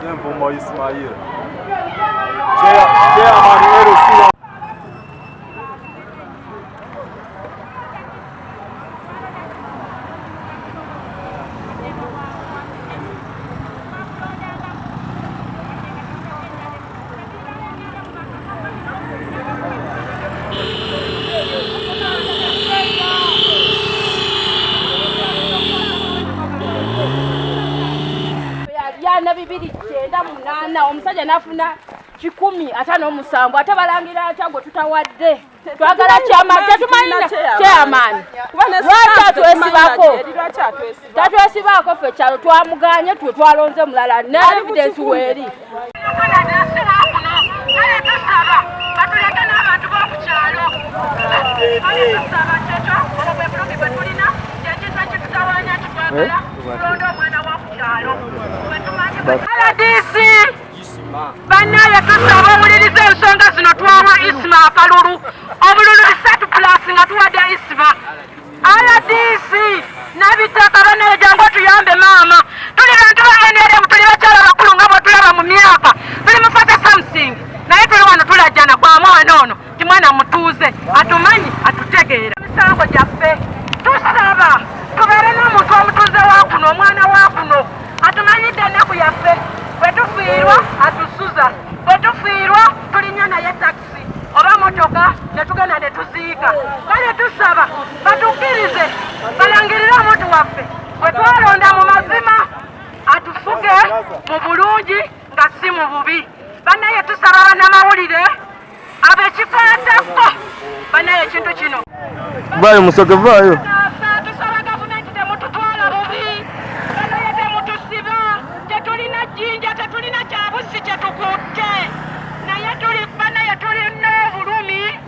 Senvumbo Ismail. Chairman LC. Byana 298, omusajja nafuna 157, ate balangira atya gwe tutawadde? Twagala chairman, tetumanyi chairman lwaki atwesibako, tatwesibaako ffe kyalo twamuganye, twe twalonze mulala ne evidence weeri. Batuleke n'abantu b'oku kyalo. Kale tusaba kyekyo, obwo bwe bulumi bwe tulina, kyekintu ekitutawaanya nti twagala tulonde omwana wa ku kyalo bwe tumanyi. RDC bannaye, tusaba owuliriza ensonga zino. Twawa Isma akalulu, obululu bisatu plus nga tuwadde Isma. RDC n'ebiteeka, bannaye, jangu otuyambe maama. Tuli bantu ba NRM, tuli bakyala bakulu nga bwe tulaba mu myaka, tuli mu 40 something, naye tuli wano tulajjana kwa mwana ono ti mwana mutuuze, atumanyi, atutegeera emisango gyaffe. Tusaba tubeere n'omuntu omutuuze wa kuno, omwana wa kuno atumanyidde ennaku yaffe. Bwe tufiirwa atusuza, bwe tufiirwa tulinnya naye takisi oba motoka ne tugenda ne tuziika. Kale tusaba batukkirize balangirire omuntu waffe bwe twalonda mu mazima, atufuge mu bulungi nga si mu bubi. Bannaye, tusaba bannamawulire abekikwatako, bannaye, ekintu kino. Vaayo Musoke, vaayo. Tusaba gavumenti temututwala bubi, banaye, temutusiba. Tetulina jjinja, tetulina kyabusi kyetukutte, naye tuli, banaye, tulina obulumi.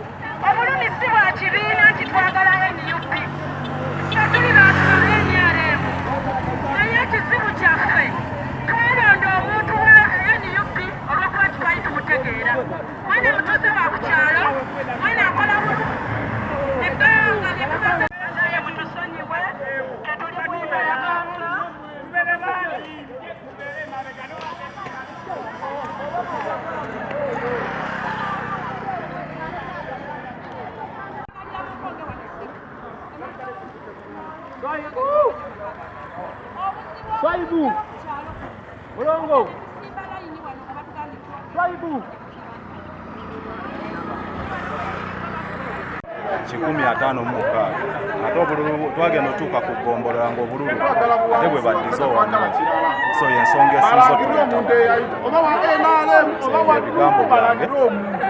Obulumi si bwa kibiina nti twagala NUP, tetuli bantu ba NRM, naye ekizibu kyaffe twalonda omuntu wa NUP olwokuba twali tumutegeera, mwana mutuuze wa ku kyalo, mwana akola bulungi. Ebbanga lyetumaze, mutusonyiwe, tetuli kwekalakaasa. Swaibu. Mulongo. Swaibu. 156, ate obululu twagenda otuuka ku ggombolola ng'obululu ate bwe baddiza owamu, so yensonga esinza otuleeta ebigambo byange.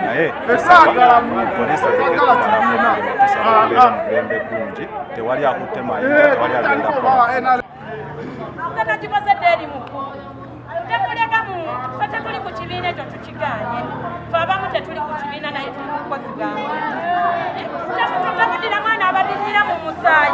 Naye tusaba poliisi ereke tumalako, tusaba tubeere mu ddembe eddungi. Tewali akutte mayinja, tewali agenda kukola. Kikoze dda eri muggulu. Temuleka muntu. Ffe tetuli ku kibiina ekyo, tukiganye. Fe abamu tetuli ku kibiina, naye tuli mu bukozi bwa muntu. Temuddira mwana abadinyira mu musaayi.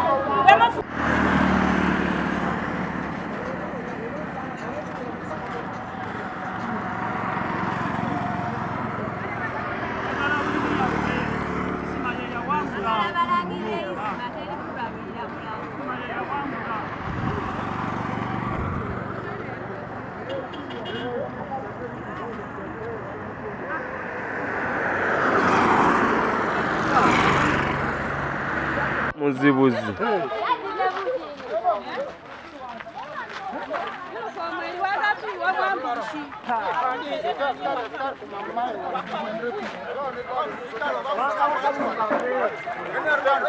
Muzibuzi.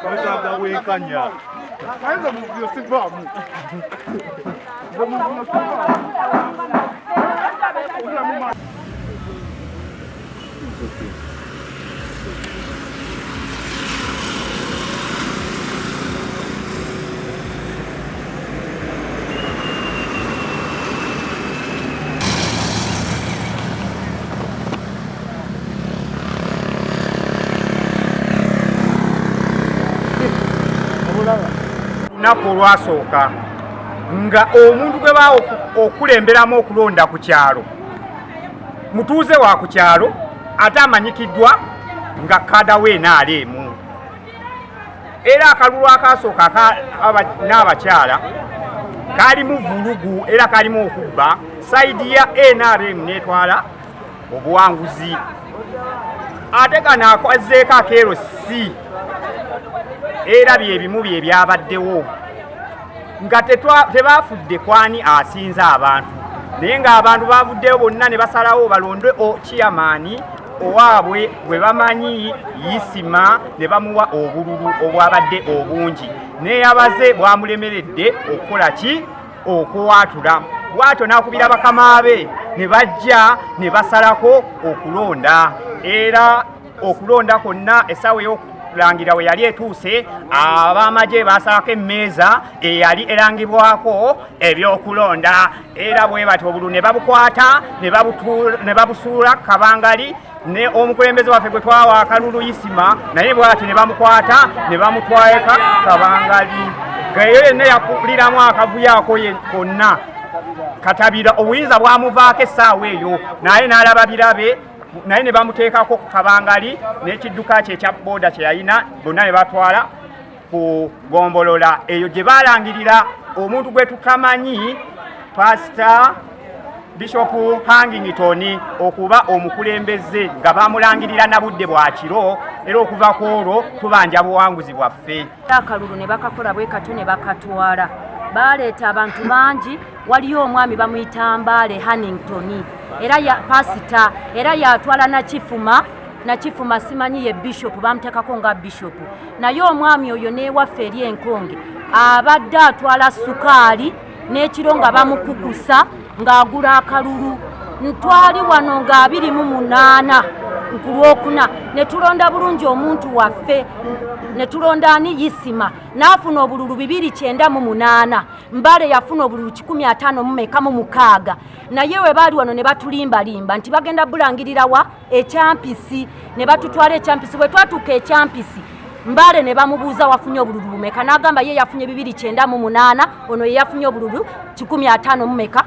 Twetaaga bwenkanya. Ayinza muvuyo sivaamu. Nze muvuyo sivaamu. Lunaku olwasooka nga omuntu gwe baawa okulemberamu okulonda ku kyalo mutuuze wa ku kyalo, ate amanyikiddwa nga kada w'NRM. Era akalulu akasooka n'abakyala kalimu vulugu era kalimu okubba. Sayidi ya NRM n'etwala obuwanguzi. Ate kano akozzeeko akeero si era bye bimu bye byabaddewo nga tebafudde kwani asinza abantu, naye ng'abantu bavuddeyo bonna ne basalawo balonde chairman owaabwe gwe bamanyi Isima, ne bamuwa obululu obwabadde obungi, neyabaze bwamulemeredde okukola ki, okwatula. Bwatyo n'akubira bakama be ne bajja ne basalako okulonda, era okulonda kwonna essaawa ey'okulangira we yali etuuse, ab'amagye basalako emmeeza eyali erangibwako ebyokulonda, era bwe batyo obululu ne babukwata ne babusuula kabangali, ne omukulembeze waffe gwe twawa akalulu Isima naye bw'atyo ne bamukwata ne bamutwaleka kabangali. Eyo yenna yakuliramu akavuyo ako konna Katabira, obuyinza bwamuvaako essaawa eyo, naye n'alaba birabe, naye ne bamuteekako kabangali n'ekidduka kye ekya booda kye yalina, bonna ne batwala ku gombolola eyo gye baalangirira omuntu gwe tutamanyi, Pasita Bishop Hangington, okuba omukulembeze, nga bamulangirira na budde bwa kiro, era okuva ku olwo tubanja buwanguzi bwaffe. Akalulu ne bakakola bwe katyo ne bakatwala, baleeta abantu bangi. Waliyo omwami bamuyita Mbaale Hannington, era ya pasita, era yatwala Nakifuma simanyi ye bishop, bamuteekako nga bishop. Naye omwami oyo n'ewaffe eri Enkonge abadde atwala sukaali n'ekiro nga bamukukusa ng'agula akalulu. Ntwali wano nga 28 ku Lwokuna ne tulonda bulungi omuntu waffe, ne tulonda ani, Isima, n'afuna obululu 298. Mbale yafuna obululu 156. Naye we baali wano ne batulimbalimba nti bagenda bulangirira wa Ekyampisi, ne batutwala Ekyampisi. Bwe twatuuka Ekyampisi, Mbale ne bamubuuza wafunye obululu bumeka, n'agamba ye yafunye 298, ono ye yafunye obululu 156.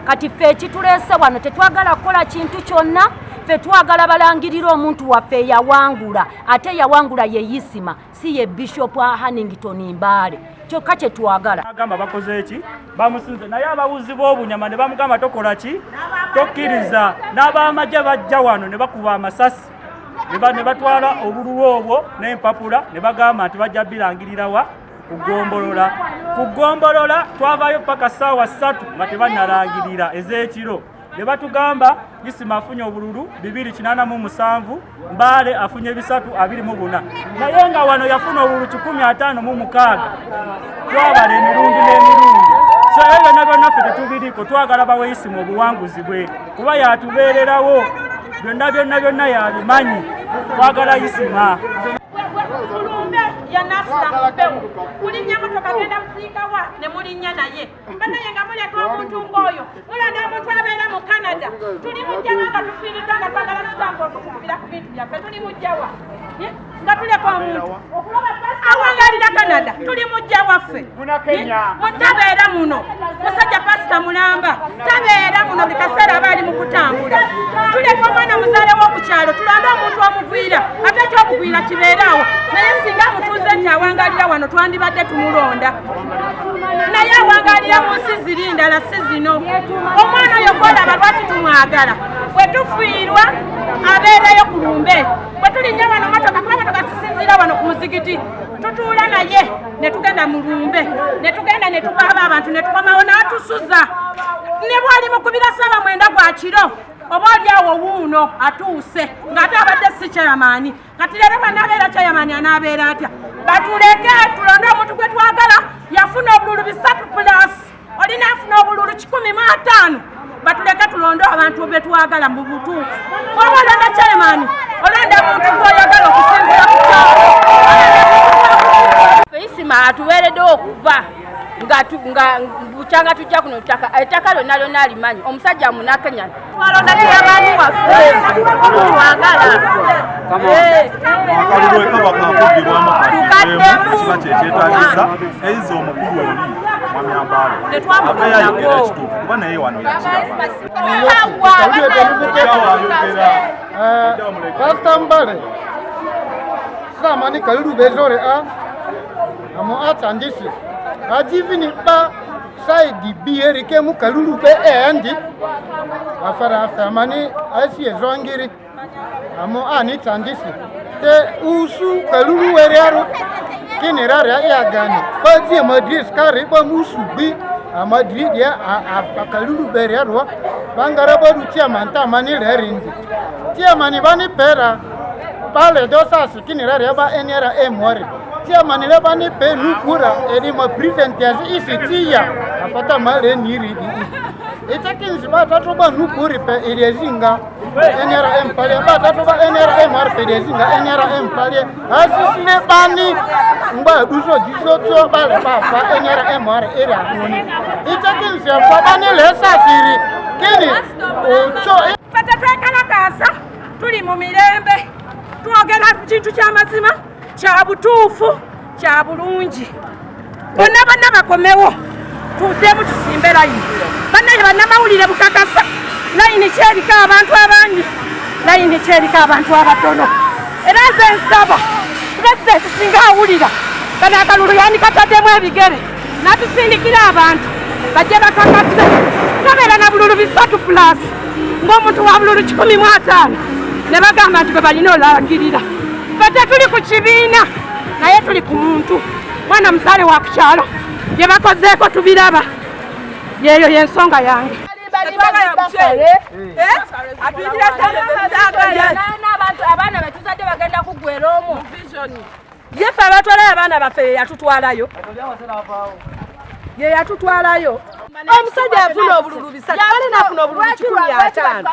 Kati ffe ekituleese wano tetwagala kukola kintu kyonna, ffe twagala balangirire omuntu waffe eyawangula, ate eyawangula ye Isima, si ye Bishop Hannington Mbaale, kyokka kye twagala. Agamba bakoze eki, bamusinze, naye abawuzi b'obunyama ne bamugamba tokola ki, tokkiriza. N'abamagye bajja wano ne bakuba amasasi ne batwala obululu obwo n'empapula, ne bagamba nti bajja birangirirawa ku ggombolola. Ku ggombolola twavaayo paka ssaawa 3 nga tebannalangirira ez'ekiro, ne batugamba Isima afunye obululu 287, Mbaale afunye 324, naye nga wano yafuna obululu 156. Twabala emirundi n'emirundi, so ebyo byonna byonna ffe tetubiriiko. Twagala bawe Isima obuwanguzi bwe, kuba yatubeererawo byonna byonna byonna, yabimanyi. Twagala Isima. Mulumbe yanasula mumpewo kulinnya motoka genda kuziikawa ne mulinnya, naye banaye nga muleka omuntu ng'oyo, mulonda omuntu abeera mu Canada. Tuli mujjawa nga tufiiriddwa, nga twagala sitanka okutukubira ku bintu byaffe? Tuli mujjawa nga tuleka omuntu awangalira Canada? Tuli mujja waffe tabeera muno, musajja pasita mulamba tabeera muno, buli kaseera aba ali mu kutambula. Tuleka omwana muzaale w'oku kyalo, tulonde omuntu omugwira, ate ekyokugwira kibeeraawo. Naye singa mutuuze nti awangalira wano, twandibadde tumulonda, naye awangalira mu nsi ziri ndala, si zino. Omwana oyo gwolaba, lwaki tumwagala? Bwe tufiirwa abeerayo ku lumbe. Bwe tulinnya wano motoka, kuba motoka tusinziira wano ku muzigiti, tutuula naye ne tugenda mu lumbe, ne tugenda ne tukaaba abantu, ne tukomawo n'atusuza. Ne bwali mukubira saawa 9 gwa kiro, oba oli awo wuuno atuuse, ng'ate abadde si chairman. Kati leero bw'anaabeera chairman anaabeera atya? Batuleke tulonde omuntu gwe twagala. Yafuna obululu 300 plus, olina afuna obululu 150. Batuleke tulonde abantu be twagala mu butuufu. Oba olonda chairman, olonda muntu gw'oyagala okusinziira ku kyalo. Isima atuweereddewo okuva nga bukyanga tujja kuno ttaka, ettaka lyonna lyonna alimanyi. Omusajja Munakenya. Twalonda chairman waffe twagala. Akalulu ekaba kakugibwamu kati kiba kyekyetagisa eiza omukulu oli mwami Ambaale ate yayogera ekituufu, kuba naye wano yakiraba. Pastor Mbale samani kalulu bezore a amo atandisi ajivini ba. Side B erike mu kalulu be endi afara afamani asi ezongiri amo ani tandisi te usu kalulu werero kinirara ya gani fazi madrid kare ba musu bi a madrid ya a kalulu berero bangara bodu chairman ta mani lerindi chairman bani pera bale dosa kinirara ba enera e mori chairman le bani pe nukura eri ma president ya isitiya afata male niri di itakinzi batatu ba nukuri pe irizinga NRM pale batatu ba NRM ar pe irizinga NRM pale asisile bani ngba duso diso to bale ba fa NRM ar eri akuni itakinzi fa bani le sasiri kini ocho fata twekalakasa tuli mu mirembe twogera kintu ky'amazima kya butuufu kya bulungi bonna bonna bakomewo tuddemu tusimbe layini bannaye bannamawulire bukakasa layini kyeriko abantu abangi layini kyeriko abantu abatono era nze nsaba pulezidenti singa awulira bano akalulu yandikataddemu ebigere n'atusindikira abantu bajje bakakase tobeera na bululu 3 plus ng'omuntu wa bululu 150 ne bagamba nti bwe balina olangirira ffe tetuli ku kibiina naye tuli ku muntu mwana muzaale wa ku kyalo bye bakozeeko tubiraba yeeyo y'ensonga yange. Abaana betuzadde bagenda kuggwera omwo yeffe abatwalayo abaana baffe ye yatutwalayo ye yatutwalayo omusajja afuna obululu 3 alina afuna obululu 150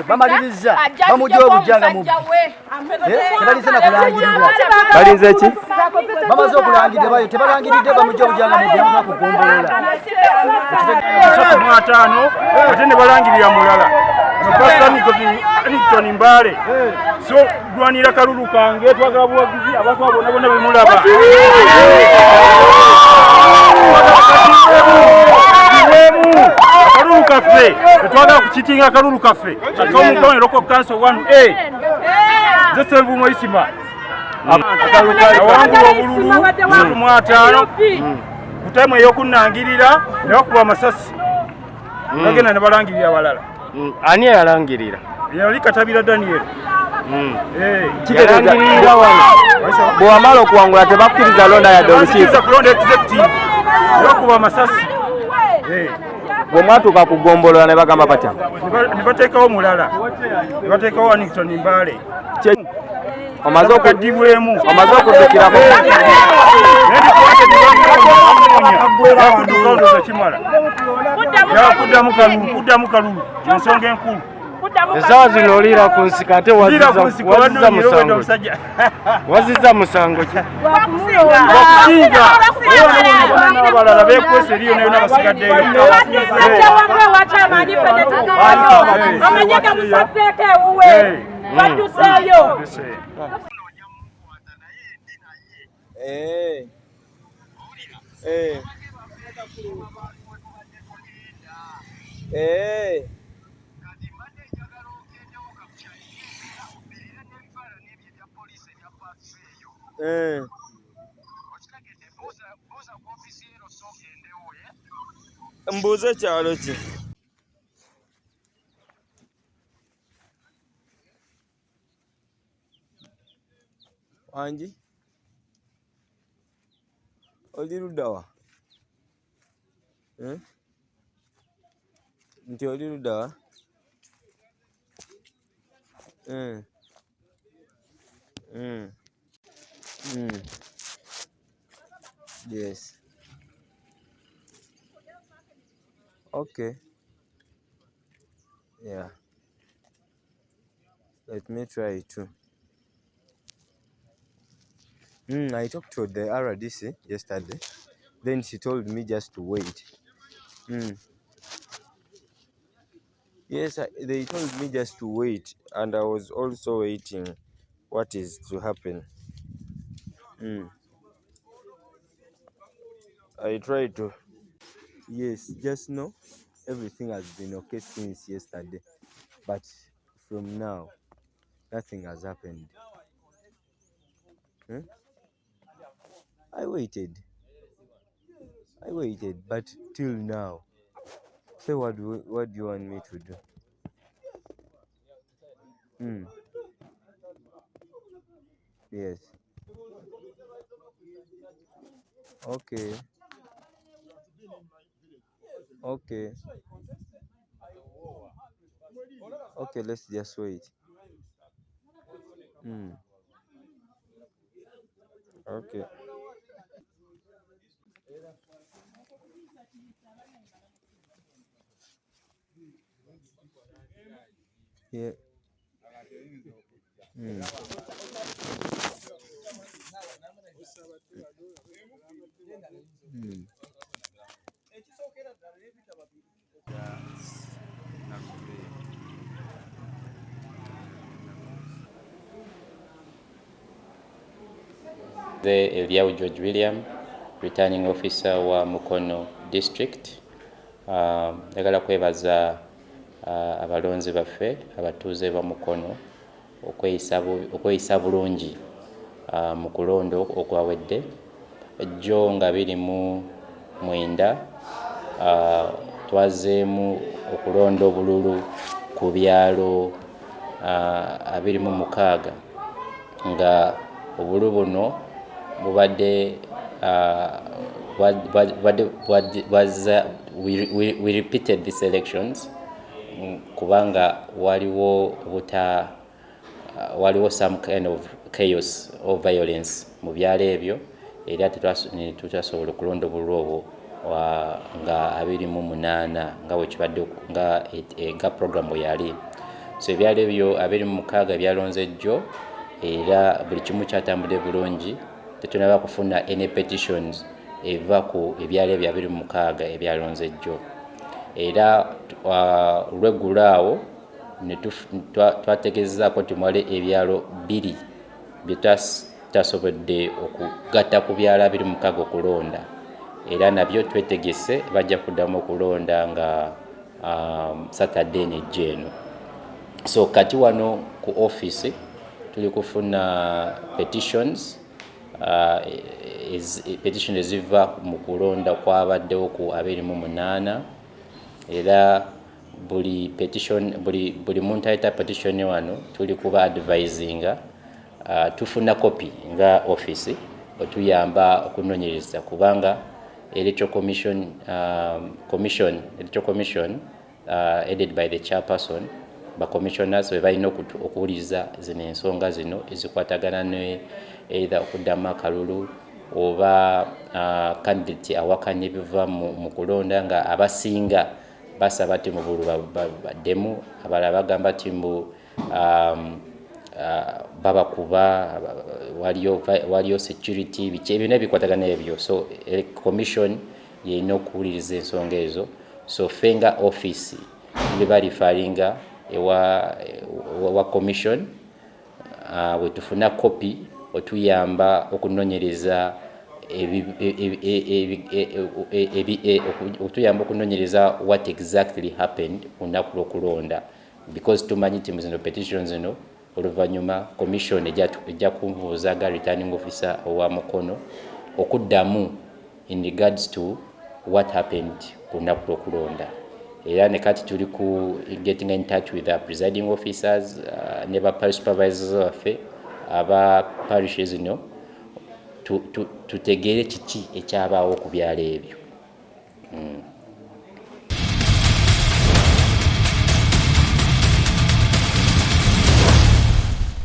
bamaliriza bamujja obujjanga mu tebalize na kulangirira balinze ki bamaze okulangirira bayo tebalangiridde bamujja obujjanga mu byamuka kugombolola 35 ate ne balangirira mulala Pastor Mbale so dwanira kalulu kange twagala buwagizi abantu abo bonna bonna bemulaba kalulu kaffe tetwagala kukitinga kalulu kaffe akomukono local council 1A nze Ssenvumo Isima awangula obululu 35 ku taimu ey'okunnangirira ne bakuba amasasi bagenda ne balangirira abalala. Ani yalangirira? Yali Katabira Daniel. Yalangirira wano. Bw'amala okuwangula tebakkiriza londa yadde olukiiko. Kulonda executive. Bakuba amasasi. Bwe mwatuuka ku ggombolola ne bagamba batya? Ne bateekawo mulala. Ne bateekawo Wannington Mbale. Omaze okuddibwemu. Omaze okuddukirako. Kuddamu kalulu. Ensonga enkulu. Essaawa zino oliira ku nsiko ate wazizza musango. Wazizza musango ki? Wakusinga. Abalala beekwese eriyo nayo n'abasigaddeyo. Amagye gamusazeeko ewuwe badduseeyo. Mbuuze kyalo ki? Wangi? Oli ludda wa? Nti oli ludda wa? Yes. Okay. Yeah. Let me try it too. I talked to the RDC yesterday. Then she told me just to wait. Yes, they told me just to wait, and I was also waiting what is to happen. I tried to. Yes, just know everything has been okay since yesterday, but from now, nothing has happened. I waited. I waited, but till now. So what do you want me to do? Yes. Okay. Okay. Okay, let's just wait. Okay. Yeah. The Eliau George William, returning officer wa Mukono District. Njagala kwebaza abalonzi baffe abatuuze ba Mukono okweyisa bulungi mu kulonda okwawedde. Jjo nga 29 twazeemu okulonda obululu ku byalo 26 nga obululu buno bubadde we repeated these elections kubanga waliwo waliwo some kind of chaos or violence mu byalo ebyo, era tutasobola okulonda obululu obwo nga 28 nga bwe kibadde nga program bwe yali. So ebyalo ebyo 26 byalonze jjo, era buli kimu kyatambudde bulungi. Tetunaba kufuna any petitions eva ku ebyalo ebyo 26 ebyalonze jjo. Era olweggulo awo twategeezaako nti mwali ebyalo 2 bye tutasobodde okugatta ku byalo 26 okulonda, era nabyo twetegese bajja kuddamu okulonda nga Saturday nejja eno. So kati wano ku office tuli kufuna petitions, petition eziva mu kulonda kwabaddewo ku 28, era buli petition buli muntu ayita petition wano tuli kuba advisinga, tufuna copy nga office otuyamba okunoonyereza, kubanga Electoral Commission headed by the chairperson, ba commissioners be balina okuwuliriza zino ensonga zino ezikwatagana ne either okuddamu akalulu oba candidate awakanya ebiva mu kulonda, nga abasinga basaba ti mu bululu baddemu, abalala bagamba ti mbu babakuba, waliyo security biki ebyo n'ebikwatagana ebyo. So commission yerina okuwuliriza ensonga ezo. So ffe nga office tuli balifaringa ewa commission, bwe tufuna copy otuyamba okunoonyereza otuyamba okunoonyereza what exactly happened olunaku lw'okulonda, because tumanyi nti zino petitions zino oluvannyuma commission ejja kubuuza nga returning officer owa Mukono okuddamu in regards to what happened ku lunaku lw'okulonda. Era ne kati tuli ku getting in touch with the presiding officers ne ba parish supervisors baffe aba parishes zino tutegeere kiki ekyabaawo ku byalo ebyo.